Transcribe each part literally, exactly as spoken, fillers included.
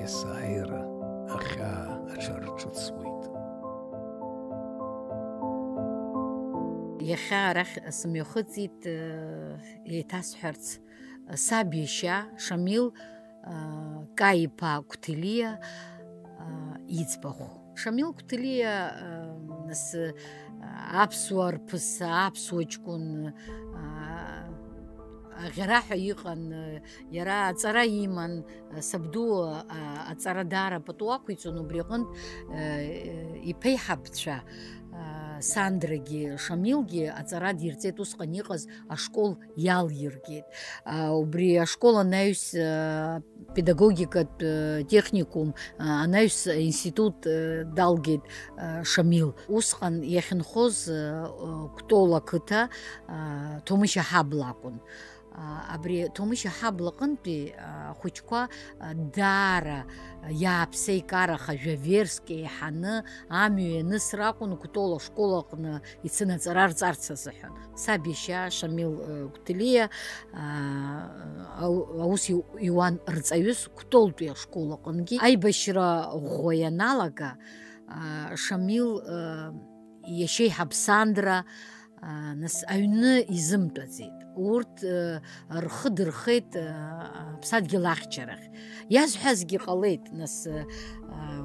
Есааира ахьаа аҽарҿыцуеит. Иахьа арахь сымҩахыҵит, э, еиҭасҳәарц, саб иашьа Шамил, э, Каиԥа Қәҭелиа, э, иӡбахә. Шамил Қәҭелиа, э, нас, э, аԥсуа рԥыс, аԥсуа ҷкәын, э, аӷьараҳәа иҟан, э, иара аҵара иман, э, сабду, э, аҵара даара пату ақәиҵон, убри аҟынтә, э, иԥеиҳабцәа, э, Сандрагьы Шамилгьы аҵара дирҵеит усҟан иҟаз ашкол иалиргеит. А, убри ашкол анаҩс, а, педагогикатә, а, техникум, а, анаҩс институт, а, далгеит, а, Шамил. Усҟан иахьынхоз, а, а, Кәтол ақыҭа, а, Ҭомышь аҳабла акәын. А, абри Ҭомышь аҳабла аҟынтәи, а, ахәыҷқәа, а, даара иааԥсеикараха, жәаверск еиҳаны амҩа ианыз ракәын Кәтол ашкол аҟны ицын аҵара рҵарц азыҳәан. Саб иашьа Шамил, э, Гәҭелиа, а, ау-, аус иу-, иуан рҵаҩыс Кәтолтәи ашкол аҟынгьы. Аибашьра ӷәӷәа ианалага, а, Шамил, э, иашьеиҳаб Сандра, а, нас аҩны изымтәаӡеит. Урҭ, э, рхы дырхеит, э, аԥсадгьыл ахьчарахь. Иазҳәазгьы ҟалеит, нас, э, а,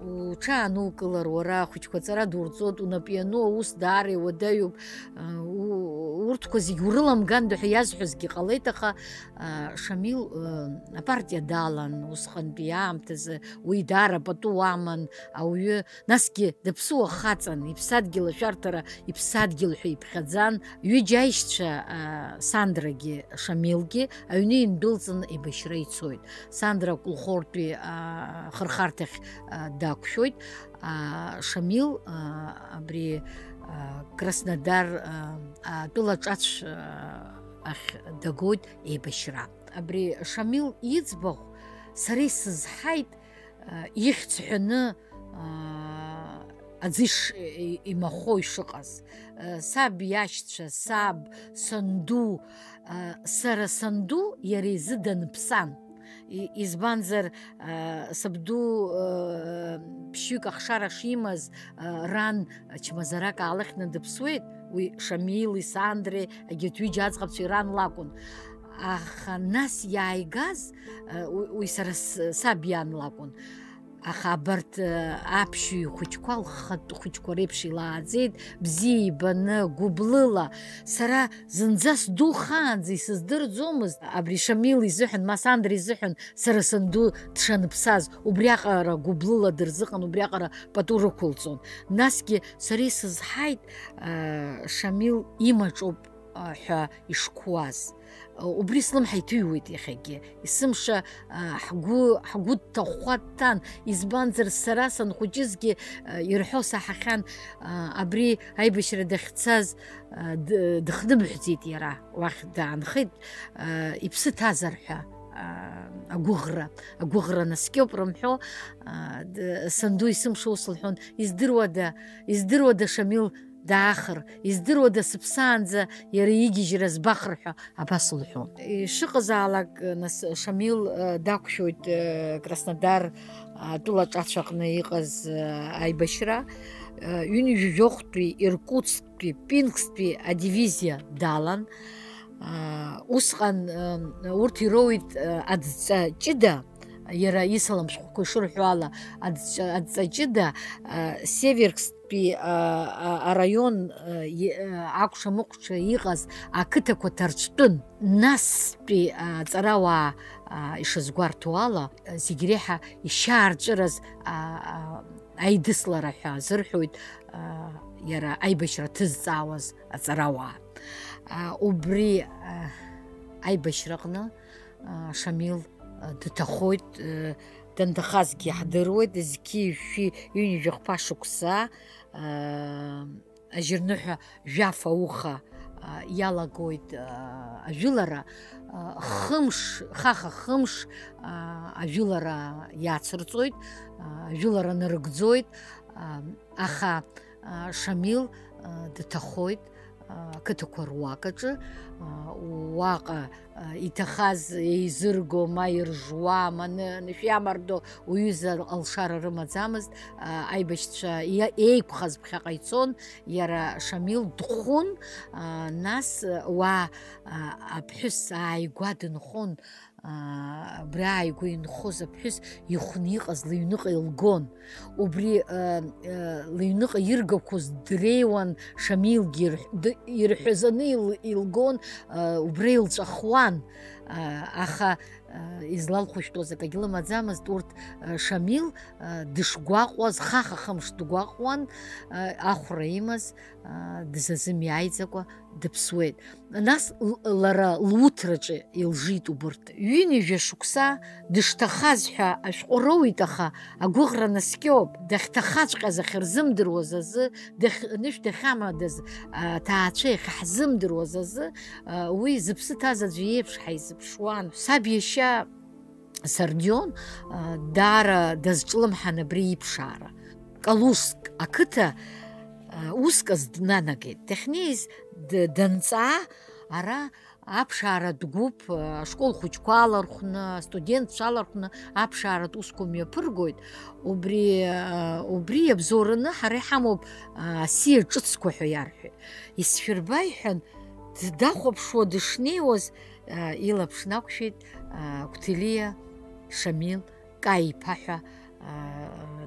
уҽаанукылар, уара ахәыҷқәа аҵара дурҵоит, унап иану аус даара иуадаҩуп, а, у-, урҭқәа зегь урыламганда ҳәа иазҳәазгьы ҟалеит, аха, а, Шамил, э, апартиа далан, усҟантәи аамҭазы уи даара пату аман, ауаҩы, насгьы дыԥсуа хаҵан, иԥсадгьыл ашәарҭара иԥсадгьыл ҳәа иԥхьаӡан, ҩыџьа аишьцәа, а, Сандрагьы Шамилгьы аҩны индәылҵын еибашьра ицоит. Сандра Кәлхортәи, а, ахырхарҭахь, а, дақәшәоит. А, Шамил, а, абри, а, Краснодар, а, атәыла ҿацә, а, ахь дагоит еибашьра. Абри Шамил иӡбахә сара исызҳаит, а, ихьӡ ҳәаны, а, аӡы иш-, и-, имахо ишыҟаз. А, саб иашьцәа, саб, санду, а, сара санду иара изы данԥсан. И-, избанзар, а, сабду, а, ԥшьҩык ахшара шимаз, а, ран чмазарак аалыхьны дыԥсуеит, уи Шамили, Сандреи, егьырҭ ҩыџьа аӡӷабцәеи ран лакәын. Аха нас иааигаз, а, уи, уи сара с-, саб иан лакәын. Аха абарҭ, э, аԥшьҩы хәыҷқәа лхатә хәыҷқәа реиԥш илааӡеит, бзиа ибаны, гәыблыла. Сара зынӡа сдухаанӡа исыздырӡомызт, абри Шамил изыҳәан, ма Сандра изыҳәан, сара санду дшаныԥсаз, убриаҟара гәыблыла дырзыҟан, убриаҟара пату рықәылҵон. Насгьы сара исызҳаит, э, Шамил имаҿоуп, э, ҳәа ишқәуаз. Убри слымҳа иҭыҩуеит иахьагьы. Есымша, а, ҳгәы, ҳгәы дҭахәхәа дҭан, избанзар, сара санхәыҷызгьы, а, ирҳәо саҳахьан, а, абри аибашьра дахьцаз, а, д-, дыхныбҳәӡеит иара, уахь даанхеит, а, иԥсы ҭазар ҳәа, а, агәыӷра, агәыӷра наскьоуп рымҳәо, а, д-, санду есымша ус лҳәон, издыруада, издыруада Шамил даахар, издыруада сыԥсаанӡа иара игьежьра збахыр ҳәа абас лҳәон. Ишыҟазаалак, нас, Шамил, э, дақәшәоит, э, Краснодар, а, атәыла ҿацә аҟны иҟаз, э, аибашьра. Э, ҩынҩажәи жәохәтәи, Иркутсктәи, Пинсктәи адивизиа далан. А, усҟан, э, урҭ ироуит, э, адҵа ҷыда, иара исалам шәҟәқәа ишырҳәо ала, адҵа-, адҵа ҷыда, а, Северсктәи, а, а, араион, а, и-, а, акәша-мыкәша иҟаз ақыҭақәа ҭарцәтәын. Настәи, а, аҵарауаа, а, ишазгәарҭо ала, зегь реиҳа ишьаарҵәыраз, а, а, аидыслара ҳәа азырҳәоит, а, иара аибашьра ҭызҵаауаз аҵарауаа. А, убри, а, аибашьраҟны, а, Шамил, а, дҭахоит, а, данҭахазгьы ҳдыруеит, зқьи жәшәи ҩынҩажәи хԥа шықәса, а, ажьырныҳәа жәаф ауха, а, иалагоит, а, ажәылара, а, хымш, хаха хымш, а, ажәылара иацырҵоит, а, ажәылара нарыгӡоит, а, аха, а, Шамил, а, дҭахоит, ақыҭақәа руак аҿы, уаҟа иҭахаз еизырго, ма иржуа, ма ны-, анышә иамардо уҩыза алшара рымаӡамызт, аибашьцәа иа-, еиқәхаз ԥхьаҟа ицон, иара Шамил дхәын, нас уа аԥҳәыс ааигәа дынхон, аа, абри ааигәа инхоз аԥҳәыс ихәны иҟаз лыҩныҟа илгон. Убри, э, э, лыҩныҟа иргақәоз дреиуан, Шамилгьы ирҳ-, д-, ирҳәазаны ил-, илгон, э, убра илҵәахуан. Э, аха, э, излалхәышәтәуаз акагьы лымаӡамызт, урҭ, э, Шамил, э, дышгәаҟуаз, хаха-хымш дгәаҟуан, э, ахәра имаз, э, дызазымиааиӡакәа дыԥсуеит. Нас л-, лара луҭраҿы илжит убырҭ. Ҩынҩажәа шықәса дышҭахаз ҳәа ашәҟәы роуит, аха агәыӷра наскьоуп, дахьҭахаҵәҟьаз ахьырзымдыруаз азы, дахь-, анышә дахьамадаз, аҭаацәа иахьаҳзымдыруаз азы, уи зыԥсы ҭаз аӡәы иеиԥш ҳаизыԥшуан. Саб иашьа Сардион, а, даара дазҿлымҳан абри иԥшаара. Калужск ақыҭа, а, уск азы днанагеит. Дахьнеиз д-, данҵаа, ара аԥшааратә гәыԥ, а, ашкол хәыҷқәа алархәны, астудентцәа алархәны аԥшааратә усқәа мҩаԥыргоит. Убри, а, убри иабзоураны ҳара иҳамоуп, а, асиа ҿыцқәа ҳәа иарҳәеит. Исшәырба, иҳәан, д-, дахәаԥшуа дышнеиуаз, а, илаԥш нақәшәеит, а, Гәҭелиа Шамил Каи-иԥа ҳәа, а,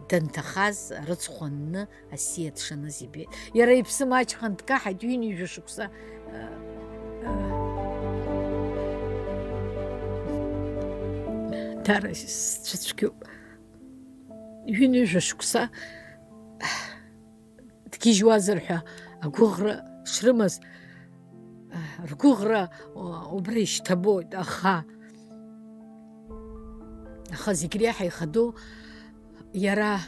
данҭахаз, рыцхә анны асиа дшаныз ибеит. Иара иԥсы маҷхан дкаҳаит ҩынҩажәа шықәса, а, а, дара сцәыцәгьоуп. Ҩынҩажәа шықәса дгьежьуазар ҳәа агәыӷра шрымаз, ргәыӷра убра ишьҭабоит, аха, аха зегь реиҳа ихадоу иара,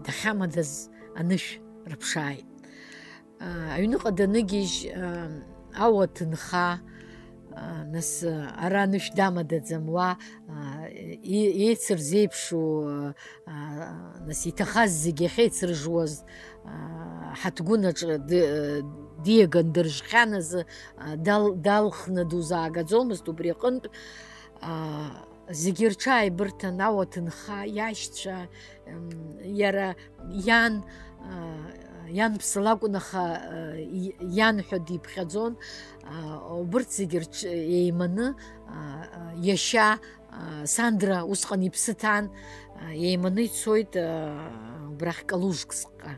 дахьамадаз анышә рыԥшааит. Аҩныҟа даныгьежь, ауа ҭынха, нас ара анышә дамадаӡам, уа, и-, еицырзеиԥшу, нас иҭахаз зегьы ахьеицыржуаз, ҳаҭгәынаҿ ди-, диаган дыржхьан азы, дал-, далхны дузаагаӡомызт убри аҟынтә. Зегьы рҽааибырҭан, ауа ҭынха, иашьцәа, м, иара иан, а, ианԥса лакәын, аха, а, и-, иан ҳәа диԥхьаӡон. А, убырҭ зегьы рҽ-, еиманы, а, а, иашьа, а, Сандра усҟан иԥсы ҭан, а, еиманы ицоит, а, убрахь Калужскҟа.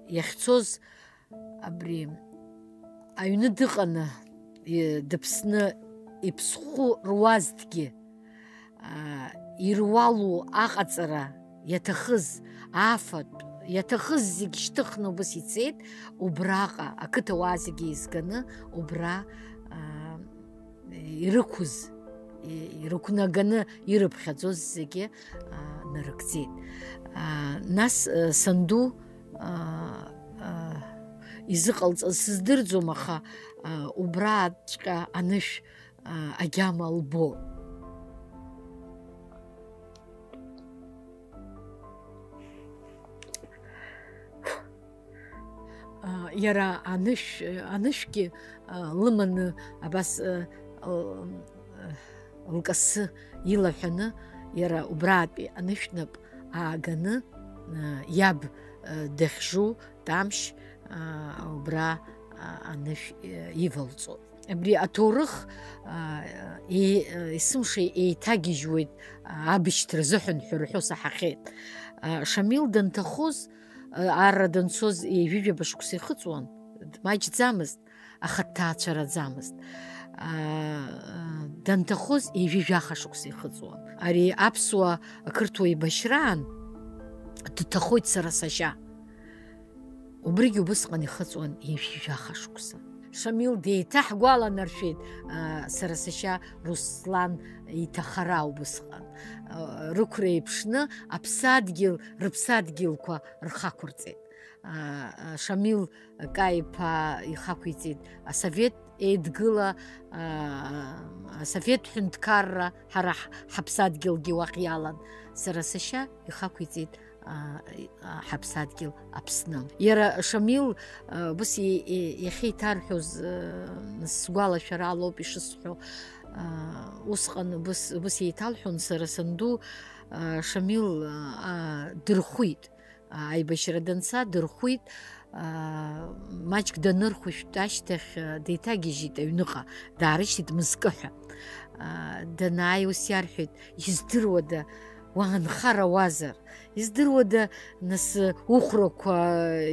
Иахьцоз абри аҩны дыҟаны, и-, дыԥсны иԥсхәы руазҭгьы, аа, ируалу аҟаҵара иаҭахыз, афатә иаҭахыз зегь шьҭыхны убыс ицеит, убраҟа ақыҭауаа зегьы еизганы убра, аа, ирықәыз, и-, ирықәнаганы ирыԥхьаӡоз зегьы, аа, нарыгӡеит. Аа, нас, э, санду, аа, аа, изыҟалҵаз сыздырӡом, аха, аа, убраҵәҟьа анышә, аа, агьама лбо. А, иара анышә, анышәгьы, а, лыманы абас, а, л-, а, лкасы илаҳәаны, иара убраатәи анышәнап ааганы, а, иаб, а, дахьжу Тамшь, а, убра, а, анышә, а, ивалҵо. Абри аҭоурых, а, е-, есымша еиҭагьежьуеит, а, абшьҭра азыҳәан ҳәа рҳәо саҳахьеит. А, Шамил данҭахоз, а, арра данцоз ҩажәижәаба шықәса ихыҵуан, дмаҷӡамызт, аха дҭаацәараӡамызт. А, а, данҭахоз ҩажәижәаха шықәса ихыҵуан. Ари аԥсуа ақырҭуа еибашьраан дҭахоит сара сашьа. Убригьы убысҟан ихыҵуан ҩажәижәаха шықәса. Шамил деиҭаҳгәаланаршәеит, а, сара сашьа Руслан иҭахара убысҟан. А, рықәра еиԥшны аԥсадгьыл, рыԥсадгьылқәа рхақәырҵеит. А, а, Шамил Каи-иԥа ихақәиҵеит асовет еидгыла, а, асовет ҳәынҭқарра, ҳара ҳ-, ҳаԥсадгьылгьы уахь иалан. Сара сашьа ихақәиҵеит а, а, ҳаԥсадгьыл Аԥсны. Иара Шамил, а, ус и-, и-, иахьеиҭарҳәоз, а, сгәалашәарала ауп ишысҳәо, а, усҟан ус, ус еиҭалҳәон сара санду, а, Шамил, а, дырхәит. Аибашьра данца, дырхәит, а, маҷк данырхәышәтә ашьҭахь, а, деиҭагьежьит аҩныҟа, даарышьҭит мызкы ҳәа. А, данааи ус иарҳәеит, издыруада, уаанхарауазар? Издыруада, нас, ухәрақәа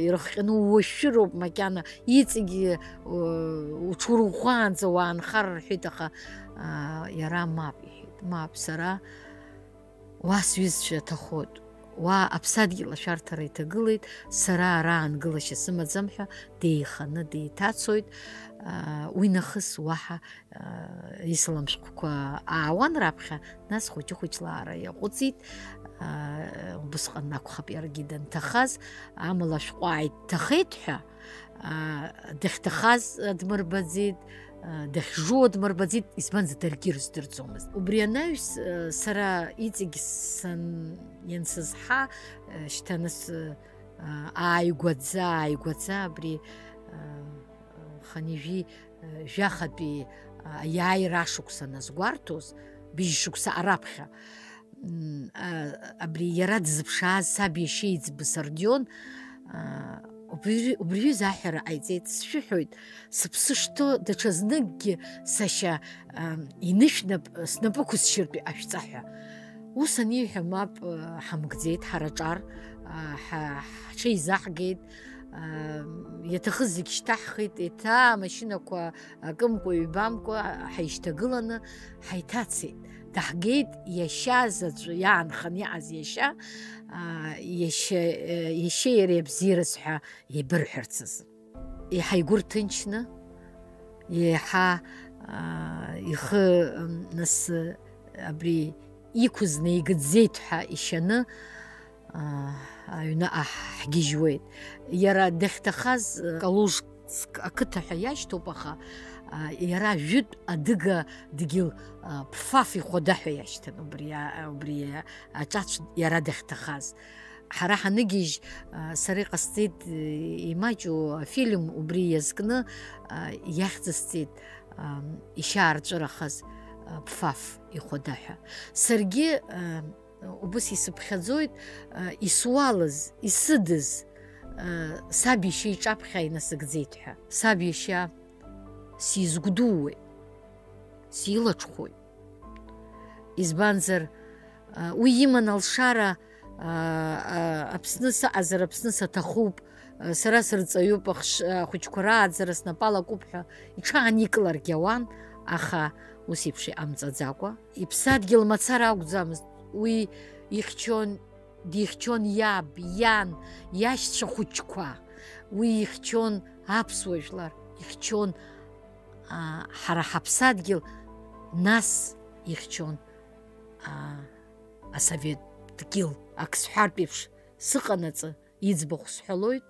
ирыхҟьаны ууашәшәыроуп макьана, иҵегьы, у-, уҽурӷәӷәаанӡа уаанхар, рҳәеит, аха, а, иара мап иҳәеит. Мап, сара уа сҩызцәа аҭахоит. Уа аԥсадгьыл ашәарҭара иҭагылеит, сара ара аангылашьа сымаӡам ҳәа деиханы деиҭацоит. А, уи нахыс уаҳа, а, исалам шәҟәқәа аауан раԥхьа, нас хәыҷы-хәыҷла аара иаҟәыҵит. А, убысҟан акәхап иаргьы данҭахаз, амала ашәҟәы ааиҭахеит ҳәа, а, дахьҭахаз дмырбаӡеит, а, дахьжуа дмырбаӡеит, избанзар, даргьы ирыздырӡомызт. Убри анаҩс, а, сара иҵегь сан-, иансызҳа, а, шьҭа нас, а, ааигәаӡа, ааигәаӡа абри, а, хынҩажәи, а, жәахатәи, а, аиааира ашықәса назгәарҭоз, быжь шықәса араԥхьа, м, а, абри иара дзыԥшааз саб иашьа еиҵбы Сардион, а, убри, убри аҩыза аҳәара ҟаиҵеит, сшәыҳәоит, сыԥсы шҭоу даҽазныкгьы сашьа, а, инышәнап, снапы ықәысшьыртә иҟашәҵа ҳәа. Ус аниҳәа, мап, а, ҳамгӡеит, ҳара аҿар, а, ҳа-, ҳҽеизаҳгеит, а, иаҭахыз зегь шьҭаҳхит, еиҭа амашьынақәа акымкәа-ҩбамкәа ҳаишьҭагыланы ҳаиҭацеит. Даҳгеит иашьа заҵә, иаанхан иҟаз иашьа, а, иашьа, э, иашьеи иареи абзиараз ҳәа еибырҳәарц азы. Еиҳа игәы рҭынчны, еиҳа, а, ихы, м, нас, абри иқәыз наигӡеит ҳәа ишьаны, а, аҩныҟа ҳгьежьуеит. Иара дахьҭахаз, а, Калужск ақыҭа ҳәа иашьҭоуп, аха, а, иара жәытә адыга дгьыл, а, Ԥфаф ихәада ҳәа иашьҭан, убри а-, убри аҿацә иара дахьҭахаз. Ҳара ҳаныгьежь, а, сара иҟасҵеит, э, имаҷу афильм убри иазкны, а, иахьӡысҵеит, ам, ишьаарҵәырахаз, а, Ԥфаф ихәада ҳәа. Саргьы, а, убыс исыԥхьаӡоит, а, исуалыз, исыдыз, а, саб иашьа иҿаԥхьа инасыгӡеит ҳәа. Саб иашьа сизгәдууеит, силаҽхәоит. Избанзар, а, уи иман алшара, а, а, Аԥсны саҟазар, Аԥсны саҭахуп, а, сара сырҵаҩуп, ахш-, ахәыҷқәа рааӡара снапала акуп ҳәа иҽааникыларгьы ауан, аха ус еиԥш иҟамҵаӡакәа. Иԥсадгьыл мацара акәӡамызт, уи ихьчон, дихьчон иаб, иан, иашьцәа хәыҷқәа. Уи ихьчон аԥсуа жәлар, ихьчон, а, ҳара ҳаԥсадгьыл, нас ихьчон, а, асовет дгьыл. Ак сҳәартә еиԥш сыҟанаҵы, иӡбахә сҳәалоит.